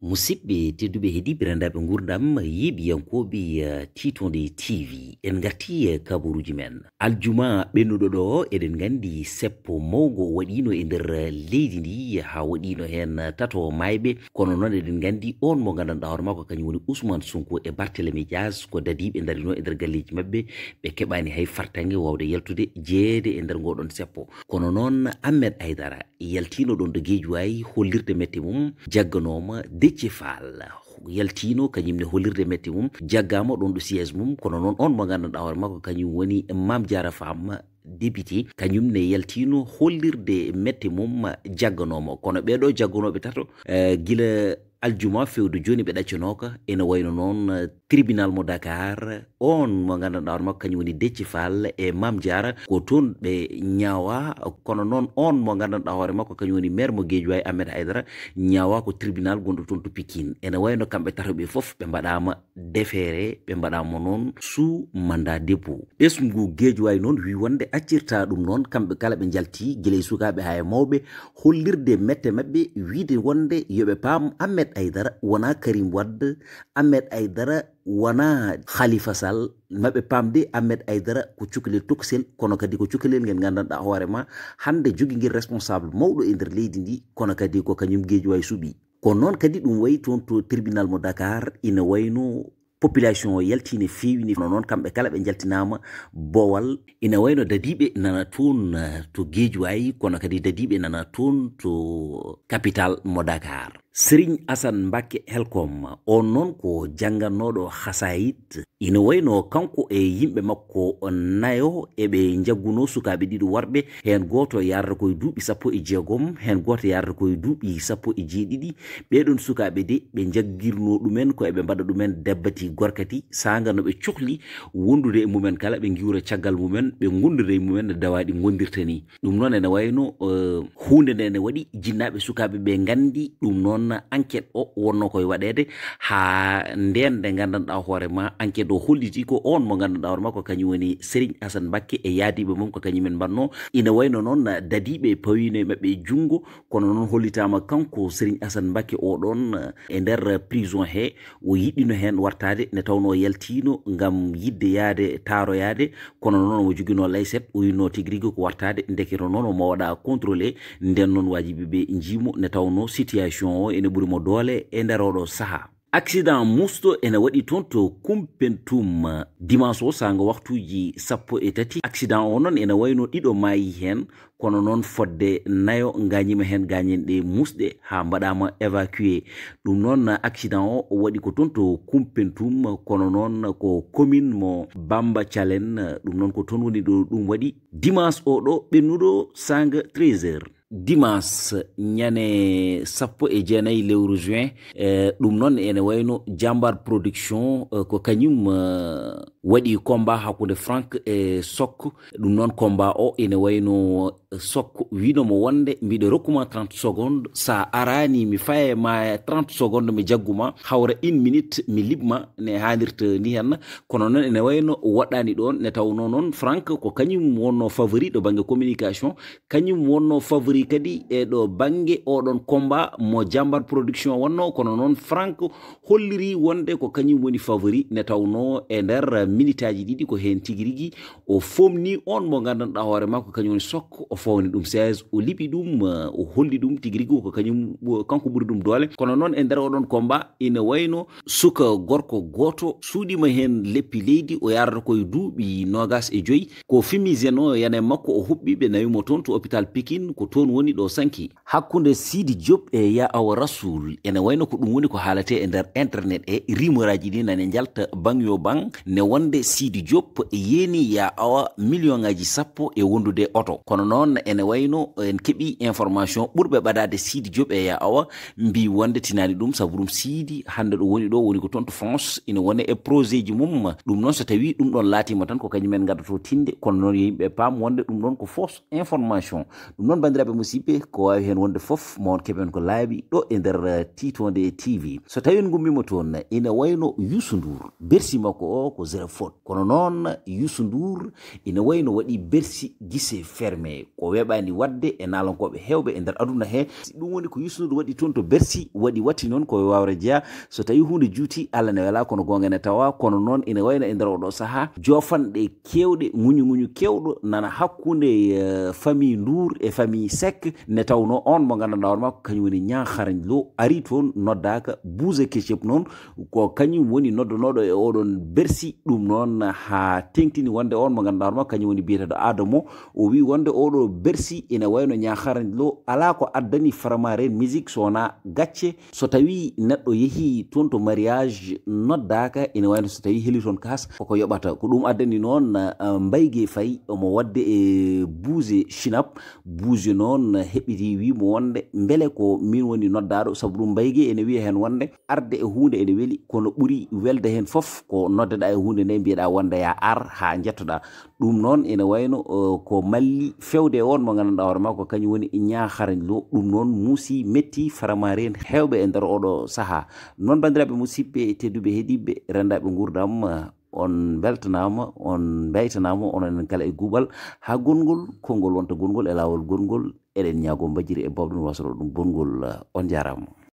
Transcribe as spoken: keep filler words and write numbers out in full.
Musidɓe tedduɓe, heɗiiɓe, renndaaɓe nguurndam, yeeɓiyankooɓe, eh, Tiitonde T V, en ngartii, eh, kabaruuji men. Aljuma ɓennuɗo ɗo, eɗen nganndi seppo mawngo waɗiino e nder, eh, leydi ndi, haa waɗiino heen, eh, tato maayɓe. Kono noon eɗen nganndi oon mo nganndanɗaa hoore makko kañum woni Ousmane Sonko e Barthélémy Dias ko dadiiɓe ndarinoo e nder galleeji maɓɓe, ɓe keɓaani hay fartaŋŋe waawde yaltude jeyeede e nder ngooɗoon seppo. Kono noon Ahmed Aidara yaltiino ɗoon ɗo Guédiawaye hollirde mette mum, jagganooma Déthié Fall. Yaltiino kañum ne hollirde mette mum, jaggaama ɗoon ɗo siège mum, kono noon oon mo nganndanɗaa hoore makko kañum woni Mame Diarra Fam, député, kañum ne yaltiino hollirde mette mum, jagganooma. Kono ɓee ɗoo jagganooɓe tato, eh, gila aljuma fewdo jooni ɓe ɗaccanooka, ene wayno noon, eh, tribunal mo Dakar, oon mo nganndanɗaa hoore makko kañum woni Déthié Fall e Mame Diarra, ko toon ɓe ñaawaa. Kono noon oon mo nganndanɗaa hoore makko kañum woni maire mo Guédiawaye, Ahmed Aidara, ñaawaa ko tribunal gonɗo toon to Pikine. Ene wayno kamɓe tato ɓe fof ɓe mbaɗaama déféré, ɓe mbaɗaama noon sous mandat dépôt. Ɓesngu Guédiawaye noon wii wonde accirta ɗum noon, kamɓe kala ɓe njalti, gila e sukaaɓe haa e mawɓe, hollirde mette maɓɓe, wiide wonde yo ɓe paam Ahmed Aidara wonaa Karim Wade, Ahmed Aidara wonaa Khalifa Sall, maɓe paamde Ahmed Aidara ko cukalel tokosel, kono kadi ko cukalel ngel nganndanɗaa hoore ma hannde jogii ngel responsable mawɗo e nder leydi ndi, kono kadi ko kañum Guédiawaye suɓii. Ko noon kadi ɗum wayi toon to tribunal mo Dakar, ina wayno population o yaltii no feewi ni, kono noon kamɓe kala ɓe njaltinaama bowal. Ina wayno dadiiɓe nana toon, eh, to Guédiawaye, kono kadi dadiiɓe nana toon to capital mo Dakar. Serigne Assane Mbacké Helcom, oon noon ko janngannooɗo xasaayit. Ina wayno kanko e yimɓe makko nayo eɓe njaggunoo sukaaɓe ɗiɗo worɓe, heen gooto yaarata ko e duuɓi sappo e jeegom, heen gooto yaarata ko e duuɓi sappo e jeeɗiɗi. Ɓee ɗoon sukaaɓe de, ɓe njaggirnoo ɗumen ko eɓe mbaɗa ɗumen dabbati gorkati, saanga no ɓe cohli wondude e mumen kala, ɓe ngiwra caggal mumen, ɓe ngondira e mumen no dawaaɗi ngondirta ni. Ɗum noon ene wayno, eh, huunde nde ene waɗi, jinnaaɓe sukaaɓe ɓe nganndi ɗum noon, enquête o wonnoo koye waɗeede haa ndeen nde nganndanɗaa hoore ma, enquête o holliti ko oon mo nganndanɗaa hoore ma ko kañum woni Serigne Assane Mbacké e yaadiiɓe mum ko kañum en mbaɗnoo. Ina wayno noon dadiiɓe pawiino e maɓɓe junngo, kono noon hollitaama kanko Serigne Assane Mbacké o ɗoon, eh, e nder prison he, o yiɗino heen wartaade nde tawnoo o yaltiino ngam yiɗde yahde taaroyaade, kono noon omo joginoo layset, o yiɗnoo tigi rigi ko wartaade, ndekete noon omo waɗa contrôlé, ndeen noon waajibi ɓe njiimo nde tawnoo situation o ene ɓuri mo doole e nder oɗo sahaa. Accident musɗo ene waɗi toon to Koumpentoum, dimanche o saanga waktuuji sappo e tati. Accident o noon ene wayno ɗiɗo maayi heen, kono noon fodde nayo ngaañiima heen gaañenɗe musɗe haa mbaɗaama évacué. Ɗum noon accident o, o waɗi ko toon to Koumpentoum, kono noon ko commune mo Bamba Calen. Ɗum noon ko toon woni ɗo ɗum waɗi dimanche o ɗo ɓennuɗo saanga treize heures. Dimanche ñande sappo e jeenayi lewru juin, eh, ɗum noon ene wayno Jambar Production, eh, ko kañum, eh, waɗi combat hakkunde Frank e Sok. Ɗum noon combat o ene wayno Sok wiino mo wonde mbiɗo rokkuma trente secondes, sa arani mi faye ma trente secondes mi jagguma, hawra une minute mi liɓma ne haalirta ni henna. Kono noon ene wayno waɗɗani ɗoon, ne tawno noon Frank ko kañum wonno favori ɗo bannge communication, kañum wonno favori kadi e ɗo bannge oɗon combat mo Jambar Production wonno. Kono noon Frank holliri wonde ko kañum woni favori, ne tawno e nder minitaaji ɗiɗi ko heen tigi rigi o fomni on mo nganndanɗaa hoore makko kañum woni Sok, o fawni ɗum seize, o liɓi ɗum, eh, o holli ɗum tigi rigi ko kañum, kanko ɓuri ɗum doole. Kono noon e nder oɗon combat ina wayno suka gorko gooto suuɗiima heen leppi leydi, o yarata koye duuɓi noogas e joyi. Ko fumigène o yana e makko, o huɓɓi, ɓe nawi mo toon to hôpital Pikine, ko toon woni ɗo sanki. Hakkunde Sidi Diop e Ya Awa Rasoul, ene wayno ko ɗum woni ko haalate e nder internet e rumeur aji ɗi nane njalta bang yo bang, ne wonde Sidi Diop yeeni Ya Awa million ngaji sappo e wondude oto. Kono noon ene wayno en keɓi information ɓurɓe ɓadaade Sidi Diop e Ya Awa mbi wonde tinani ɗum, sabu ɗum Sidi hannde ɗo woni ɗo woni ko toon to France, ina wone e projet ji mum. Ɗum noon so tawi ɗum ɗon laatima tan ko kañum en gaddoto tinde, kono noon yo yimɓe paam wonde ɗum ɗon ko fausse information. Ɗum noon, banndiraaɓe Musidɓe, ko waawi heen wonde fof, mo on keɓen ko laaɓi ɗo e nder, eh, Tiitonde T V. So tawii en ngummiima toon, ina wayno Youssou Ndour, bersi makko o ko zéro faute. Kono noon, Youssou Ndour ina wayno waɗi bersi guichet fermé. Ko weeɓaani waɗde e naalankooɓe heewɓe e nder aduna he. Si ɗum woni ko Youssou Ndour waɗi toon to Bercy, waɗi watti noon ko waawre jeyaa. So tawii huunde juuti, Allah ne welaa, kono goonga ne tawaa. Kono noon ina wayno e nder oɗo sahaa, joofanɗe keewɗe, ŋuñu-ŋuñu keewɗo nana hakkunde, eh, famille Ndour e famille Seck, nde tawnoo oon mo nganndanɗaa hoore makko kañum woni Niang Kharagne Lo, ari toon noddaaka. Bouze Ketchup noon ko kañum woni noddanooɗo e oɗon Bercy. Ɗum noon haa teeŋtini wonde oon mo nganndanɗaa hoore makko kañum woni biyeteeɗo Adamo, o wii wonde oɗo Bercy ina wayno Niang Kharagne Lo, alaa ko addani Faramaren Music so wonaa gacce. So tawii neɗɗo yehii toon to mariage noddaaka, ina wayno so tawii heli toon kaas, koko yoɓata. Ko ɗum addani noon, ah, Mbayge Faye omo waɗde e Bouze Chinap. Bouze noon heɓɓiti, wii mo wonde mbele ko miin woni noddaaɗo, sabu ɗum Mbayge ene wiya heen wonde arde e huunde ene weli, kono ɓuri welde heen fof ko noddeɗaa e huunde nde, mbiyeɗaa wonde yaa ar haa njettoɗaa. Ɗum noon ene wayno, eh, ko malli fewde e oon mo nganndanɗaa hoore makko kañum woni Niang Kharagne Lo. Ɗum noon muusi, metti, Faramaren heewɓe e nder oɗo sahaa. Noon, banndiraaɓe musidɓe tedduɓe heɗiiɓe, renndaaɓe nguurndam, eh, on mbeltanaama, on mbeytanaama, onon en kala e guuɓal. Haa gongol, konngol wonta gongol e laawol gongol. Eɗen ñaagoo mbajiri e bawɗum wasoro ɗum bongol. Eh, on njaaraama.